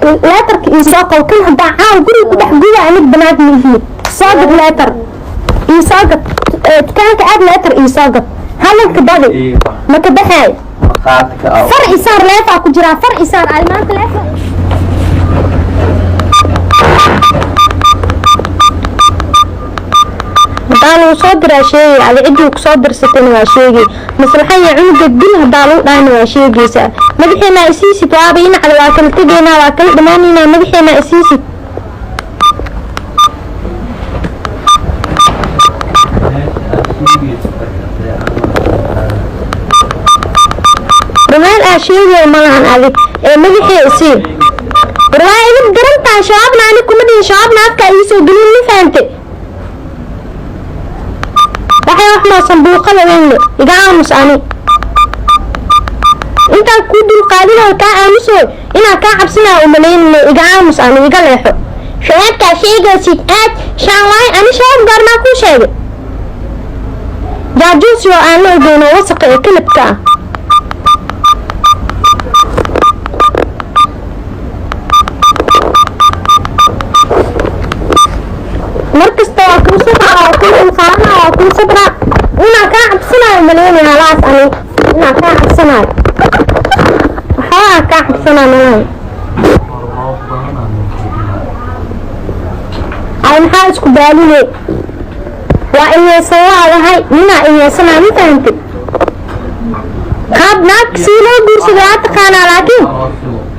Leetarka ii soo qabo kan haddaa caaw guriga ku dhex guba anig banaad ma ihiin. Soo gad leetar ii soo gad. Dukaanka aad leetar ii soo gad. Hadalka badi ma ka baxaay. Far isaar leefaa ku jiraa, far isaar ay maanta leefa. Hadaa lagu soo diraa sheegay, adi ciddii kusoo dirsatayna waa sheegay. Maslaxa iyo cunuga dil hadaa lagu dhahayna waa sheegaysaa. Madaxeenaa isiisid, waaba inacda, waa kala tegaynaa, waa kala dhammaanaynaa. Madaxeenaa isiisid. Rumaal aa sheegay malahan adig ee madaxee isii. War waa idin darantahay. Shabaabna ani kuma dhihin, shabaabna afka iisoo gelin, ma fahante? Waxay wax maa sanbuuqada weynle iga aamus. Ani intaan kuu dulqaadinayo kaa aamusoy inaan kaa cabsinaya umalaynine, iga aamus, ani iga leexo. Shabaabkaa sheegaysid aad shaanlaay, ani shabaab gaarnaa kuu sheegay? Jaajuusi oo aan la ogeyn oo wasaqa ee kalabka ah. Markasta waa kuu sabraa, waa kuu dulqaadanaa, waa kuu sabraa. Inaan kaa cabsanayo umalaynaya halaas, ani inaan kaa cabsanayo waxbaa kaa cabsanaa malahan. Ay maxaa isku baaline? Waa iyeesan laadahay, ninaa iyeesanaa, ma fahantay? Qaab naag sii loo guursado waa taqaanaa, laakiin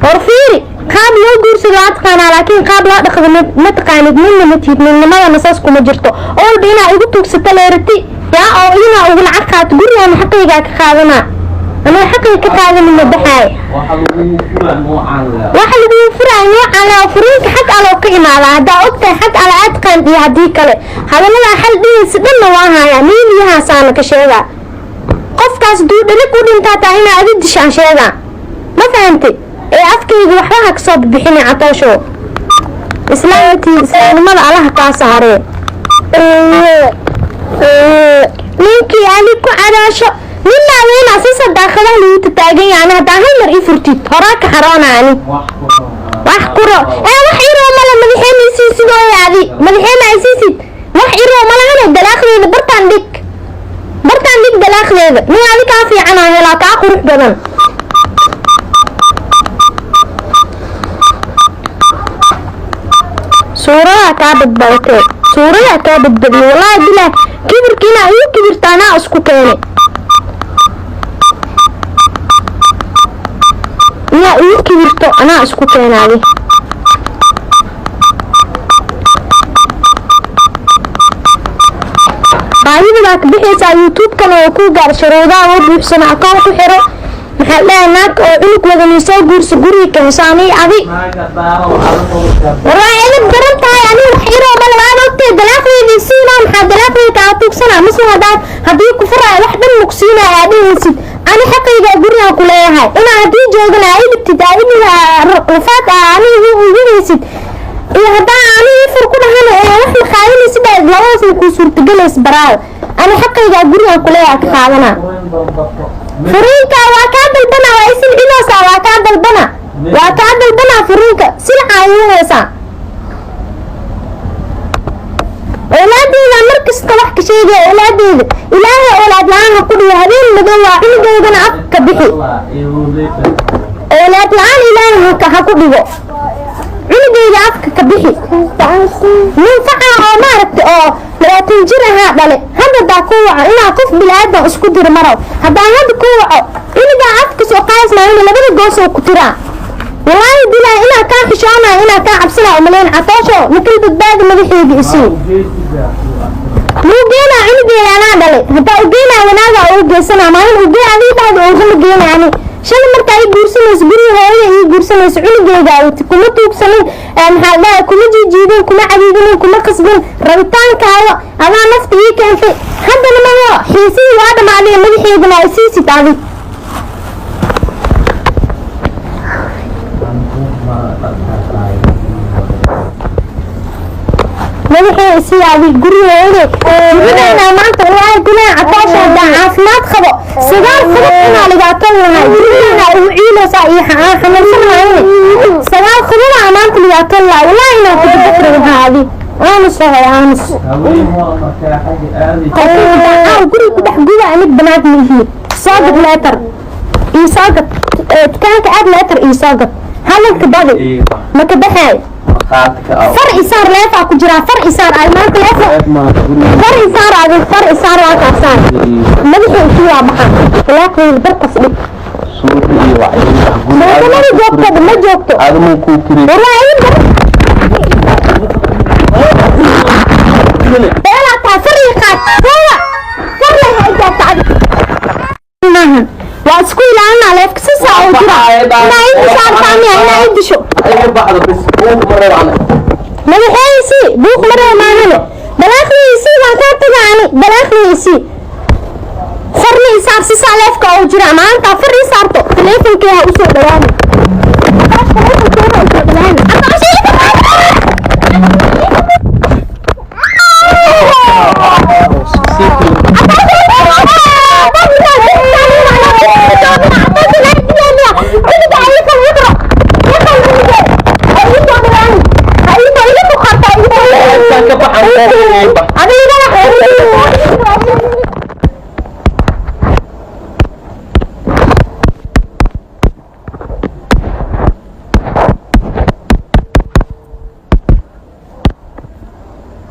hor fiiri, qaab loo guursado waa taqaanaa, laakiin qaab loo dhaqdo ma taqaanid. Ninna ma tihid, ninnimadana saas kuma jirto. Olba inaa igu tuugsata leerati yaa oo inaa ugu lacag qaato gurigaan xaqaygaa ka qaadanaa. Anaa xaqay ka qaadanin ma baxaayo. Waxa lagugu furaayo noocaan le furiinka xag aloo ka imaadaa. Haddaa ogtahay xag ale aad taqaanid iyo haddii kale hadaladaa xal dhihaysa dhanna waa haayaa. Miiliyahaasaana ka sheegaa qofkaas duu dhalig u dhintaa taa inaa adi dishaan sheegaa, ma fahantay? Ee afkayga waxba ha kasoo bixini. Catoosho islaamtii islaamnimada allaha kaa saaree. Ninkii ali ku cadaasho ninaa weynaa si sadaaqadaha lagu tataagan yahay. Ani haddaa hal mar ii furtid horaa ka xaroona. Ani wax kuro ee wax iroo male. Madaxeena isiisid ooy adi madaxeena isiisid, wax iroo malahane. Dalaaqdeeda bartaan dhig, bartaan dhig dalaaqdeeda. Nin adi kaa fiicanaa helaa, kaa qurux badan. Suuradaa kaa badbadatee, suuradaa kaa badbadiyay. Wallaahi bilah, kibirka inaa igu kibirta anaa isku keenay. Inaa igu kibirto anaa isku keenaaday. Baahida baa ka bixaysaa YouTube-kana oo kuu gaar shuruudaha oo buuxsano, akoon ku xiro. Maxaa dhahay? Naag oo cunug wadani soo guurso, guriga keenso. Ani adi war waa edab daran tahay. Ani wax iroo male, waad ogtay. Dalaaqdeydii siinaa, maxaa dalaaqdeyda kaa tuugsanaa? Mase haddaad haddii ku furaayo wax dhan mugsiinaya aad dhihaysid? Ani xaqayga gurigaan ku leeyahay inaa haddii joogana aa idhibtid, aa idhi rafaad aa ani igu haysid, iyo haddaa ani ifur ku dhahana ee wax ma qaadanaysid aad labadaas ma kuu suurtagelays baraaw. Ani xaqayga gurigaan ku leeyahay ka qaadanaa. Furiinka waa kaa dalbana, waa isilcinaysaa, waa kaa dalbana, waa kaa dalbanaa furiinka. Silcaa igu haysaa. Awlaadeyda mar kasta wax ka sheegaya. Awlaadeyda ilaahay awlaad la-aan ha ku dhigo. Habeen madow waa cunugeydana afka bixi. Awlaad la-aan ilaahay ha ku dhigo, cunugeyda afka ka bixi. Munfaca oo maaragta oo 20 jir ahaa dhale. Hadda haddaa ku waco inaa qof bilaadan isku diro marow. Haddaan hadda ku waco cunugaa afka soo qaasmaayona labada goos oo ku tiraa. Wallaahi bilaa inaa kaa xishoonayo, inaa kaa cabsanaayo umaleyn. Catoosho makal badbaadi, madaxeyga isii muu geenaa? Cunugeeda anaa dhalay. Haddaa ugeenaa wanaagaa ugu geysanaa maalin ugee adii dhahda ugama geena. Ani shalay markaa ii guursanayso guriga hooyada ii guursanayso cunugeyga awti kuma tuugsanin. Maxaa dhahay? Kuma jiijiidin, kuma cadiidinin, kuma qasbin. Rabitaankaaga adaa nafta ii keentay. Haddana maho xiisihii waa dhamaaday. Madaxeydana isiisid adi. Madaxee isii adi guriga hooyada muxuudhaynaa maanta? Wallaahi bilaa catoosha haddaa caafimaad qabo 9 khudub inaa ligaatan lahay. Gurigeena ugu ciilaysaa iyo xanuunsan lahayne 9 khudubaa. Bilaa tallaa, wallaahi inaan ku daba rabahaadi. Aamus ahay, aamus. Haween hore markaa xagga aaday. Aaw guriga ku dhex guba, mid banaad mihi. Soo gad leetar ii soo gad. Dukaanka aad, leetar ii soo gad. Hadalka badi ma ka baxaay. Markhaati ka ah. Far isaar, leefaa ku jiraa, far isaar. Ay maanta leefa. Ceeb maaha guriga. Far isaar adig, far isaar, waa kaasaan madaxii intii waa baxaa walaaqayda barkas dhig. Suuqa iyo wacyiga wax guriga. Maakamada joogto ma joogto. Aadamuu kuu kiri. Wallaahi beelaa taa, far ii qaad huwa far leh ha ijaabta adig maahan. Waa isku ilaalinaa leefka si saa oo jira inaa ii saartaa miya inaa ii disho. Iga baxdo bis, buuq ma rabo aniga. Madaxeysi buuq ma rabo maahane, balaaqdiisi waan kaa tagaa ani. Balaaqdiisi farni isaar si saa leefka oo jira maanta far ii saarto. Taleefonkee ha usoo dhawaani, taleefonkee ha usoo dhawaani. Ka baxan.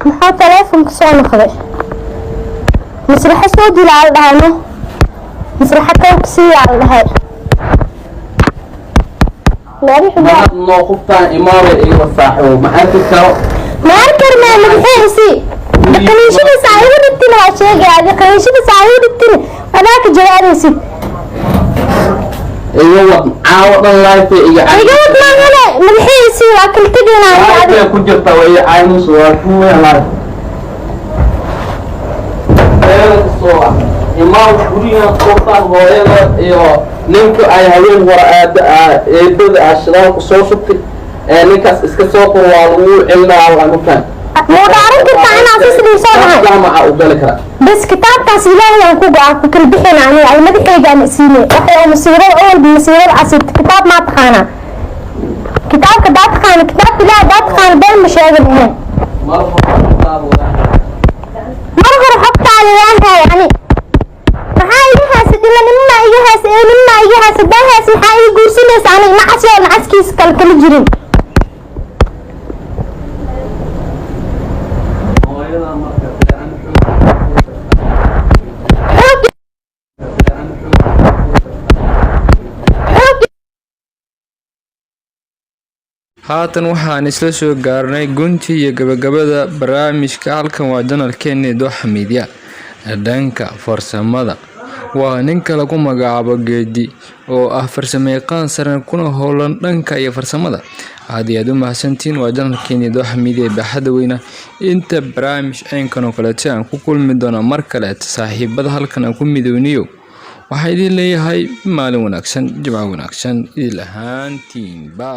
Maxaa taleefonka soo noqday? Masraxo soo dilaa la dhahay, no masraxo kawka siiyaa la dhahay. Mahad noo qoftaan imaamay iga saaxiibo ma arki karo. Ma arkarnaa madaxeysi qaniishadiisa ay u dhigtin, waa sheegay adi qaniishadiisa ay u dhigtin, adaa ka jawaabaysid. Iga wad, caawo dhan life iga. Iga wad maahane, madaxeysi waa kala tegaynaa adi. Life ku jirta way caynus waa ku weyn life. Soo imaam guriga qoftaan hooyada iyo ninka ay haween hore aada eedada ah shidaalku soo shubtay ee ninkaas iska soo qor, waa lagu celinaa lagu faham. Muu dhaaran kartaa inaa si sidii soo dhahay? Jaamaca u gali karaa. Bas kitaabkaas Ilaahay aan ku go-aan ku kala bixina aniga ay madaxaygaan isiine waxay oo masiibada awalba masiibada casirta. Kitaab maa taqaanaa? Kitaabka daa taqaana, kitaabka Ilaahay daa taqaana, been ma sheegi lahayn. Mar hore kitaab waa. Mar hore xogtaada waan haay ani. Maxaa iga haysad ila nimaa iga haysa ee nimaa iga haysa daa haysa? Maxaa ii guursanaysa ani nacas oo nacaskiisa kale kala jirin? Hooyada marka fiican xoog xoog. Haatan waxaan isla soo gaarnay guntii iyo gabagabada barnaamijka. Halkan waa janalkeeni Dooxa Media. Dhanka farsamada waa ninka lagu magacaabo Geedi oo ah farsamayaqaan sare kuna howlan dhanka iyo farsamada. Aad iyo aad u mahadsantiin. Waa janalkeeni Dooxa Media ee baaxadda weyna. Inta barnaamij caynkan oo kaleeto aan ku kulmi doona mar kaleeto, saaxiibada halkan aan ku midowniyo, waxaa idin leeyahay maalin wanaagsan, jimco wanaagsan idil ahaantiinba.